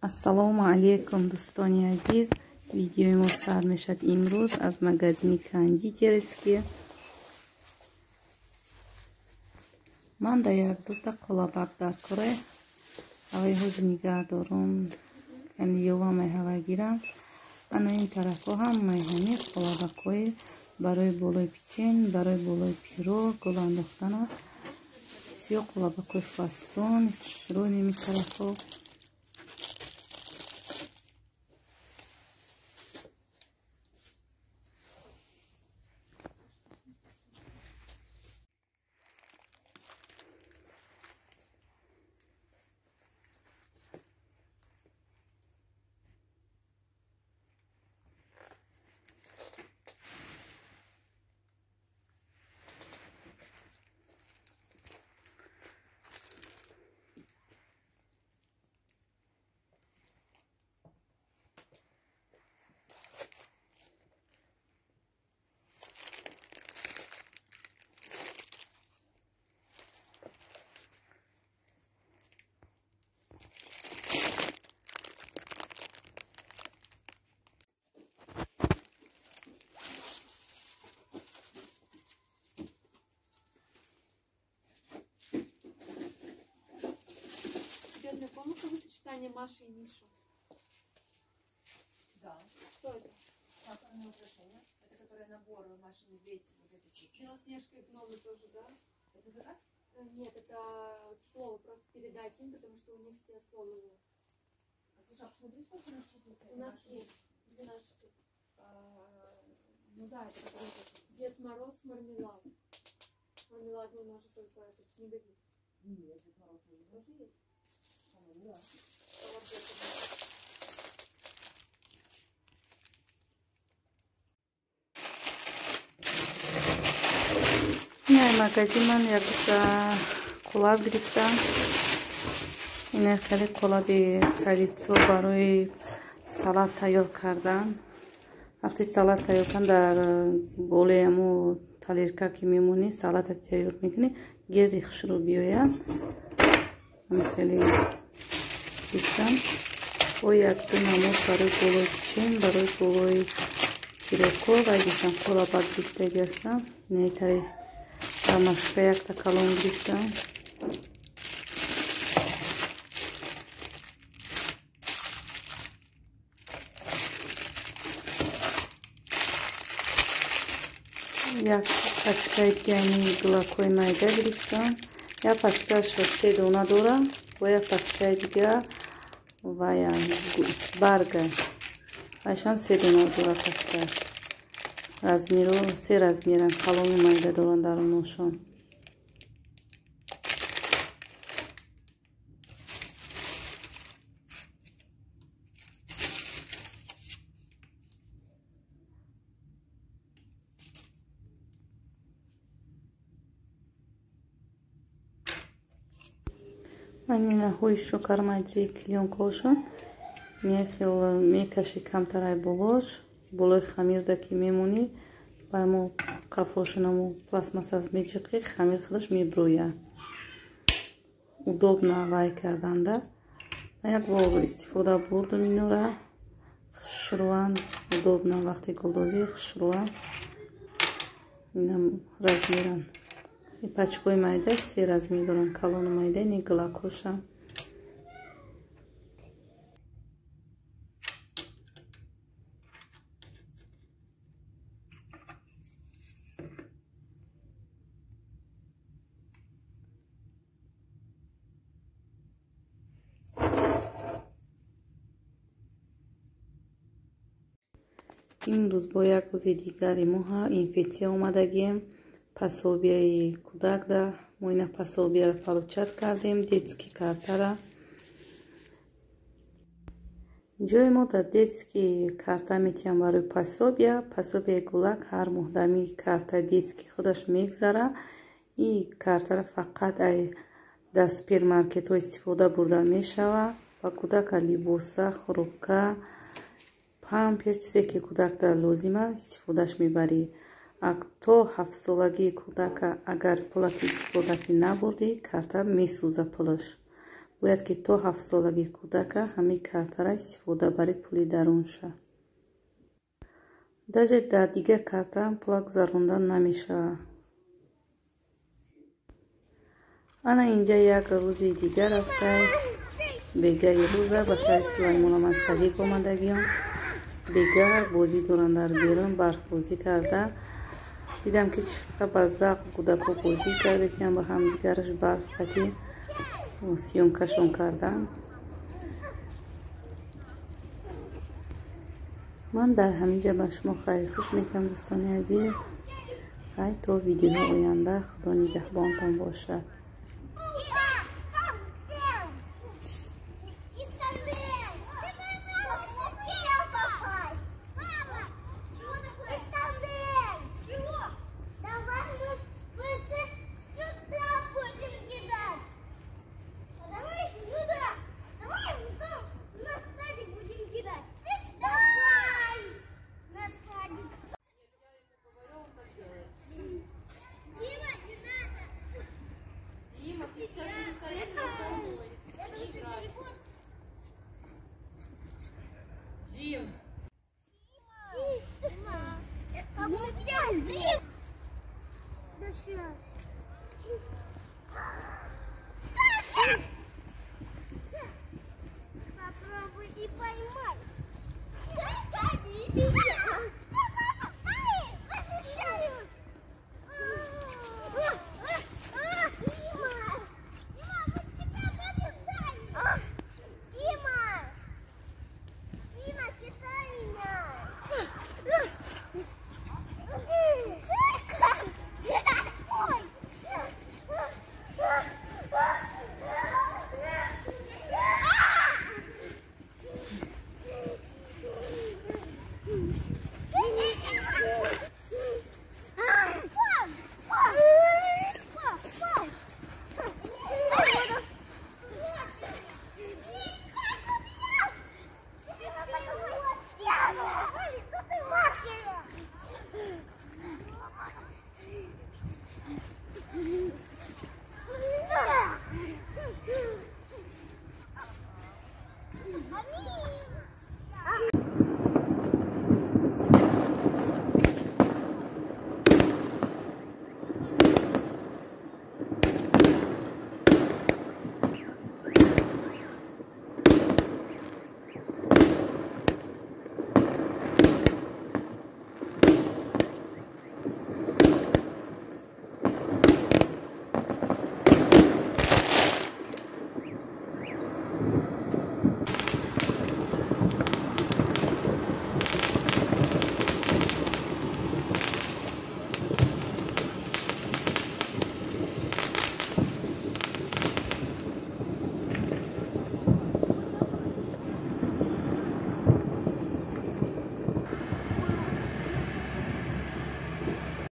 Ассалому алейкум, дӯстони азиз. Видеои мо сар мешавад имрӯз аз магазини кондитерский. Ман дар як дута қолабак дар кора ҳаваи ҳозир нигаҳ дорум, яъне ёвамай ҳава гирам. Ана ин тарафҳо ҳамаи ҳамин қолабакҳои барои болои печен, барои болои пирог, гул андохтана. Бисёр қолабакҳои фасон, хушрӯ ними тарафҳо. Сочетание Маши и Миши. Да. Что это? Сахарное украшение. Это которое набор Маши Медведь. Вот эти. Белоснежка и гномы тоже, да? Это заказ? Нет, это тепло. Просто передать им, потому что у них все сломаны. А слушай, а посмотри, сколько у нас числится. У нас есть 12 штук. Ну да, это который... Дед Мороз, мармелад. Мармелад у нас же только этот снеговик. Нет, Дед Мороз тоже есть. По-моему, да. Ин магазин ман якта қолаб гирифтам. Ин хеле қолаби калицо барои салат тайёр кардан. Вақти салат тайёр кардан дар болои ҳамо талерка ки мемонӣ, салата тайёр мекунӣ, гирди хушрӯ биёяд. Хеле гирифтам. Бо якду намуд барои болои печен, барои болои пирогҳо ва гирифтам қолабак гирифтагӣ ҳастам. Инайтари ромашка якта калон гирифтам. Як пачкаи дигаи гулакҳои майда гирифтам. Як пачкааш се дона дора, бо як пачкаи дига вая барга. Вайшам се дона дора пачкааш. Размеру се размеран, калону майда доранд дар оношон. Ман инаҳои шукармайдри клёнкаҳошон мехел мекаши камтарай болош, болои хамирда ки мемонӣ, ба мо қафошонамо пластмасса меҷиқӣ, хамир худаш меброя. Удобно вай карданда. Як бор истифода бурдум инора. Хушрӯан, удобно вақти гулдозӣ хушрӯан. Инам размеран. Пачкои майдаш се размер доранд, калону майда, ини гулакоша. Имрӯз бо як рӯзи дигари моҳа инфексия омадагием. Пособияи кӯдак да мо ина пособияро получат кардем, детский картара. Ҷои мо дар детский карта метиҳам барои пособия. Пособияи гулак ҳар моҳ дами карта детский худаш мегзара. И картара фақат дар супермаркетҳо истифода бурда мешава. Ба кӯдака либоса, хӯрока, пампер, чизе ки кӯдак дар лозима истифодаш мебарӣ. То ҳафтсолагии кӯдака агар пулаки истифода ки набурдӣ, карта месӯза пулаш. Бояд ки то 7 солагии кӯдака ҳамин картара истифода бари пули дарунша. Даже дар дигар картаам пула гузаронда намешавад. Ана инҷа як рӯзи дигар астай. Бегаи рӯза ба сари Сулаймона ман садик омадагиам. Бега бозӣ доранд дар берун, барфбозӣ карда. Дидам, ки чӣ қадр ба завқ кӯдакҳо бозӣ кардесиям ба ҳамдигараш, барф қати съёмка шон кардам. Ман дар ҳамин ҷа ба шумо хайрхуш мекунам, дӯстони азиз. Хай, то видеои оянда, Худо нигаҳбонтон бошад. Искандер! Ты попасть! Папа! Искандер! Чего? Давай мы это сюда будем кидать! Давай сюда! Давай мы там на садик будем кидать! Давай! На садик! Дима, не надо! Дима, ты сейчас будешь стоять рядом со мной. Это Не уже играть. перебор. Дим! Как у меня, Дим! Да сейчас. Попробуй и поймай. Защищаю. Дима! Дима, мы тебя побеждали! Дима! Дима, считай меня! Ой! Mami!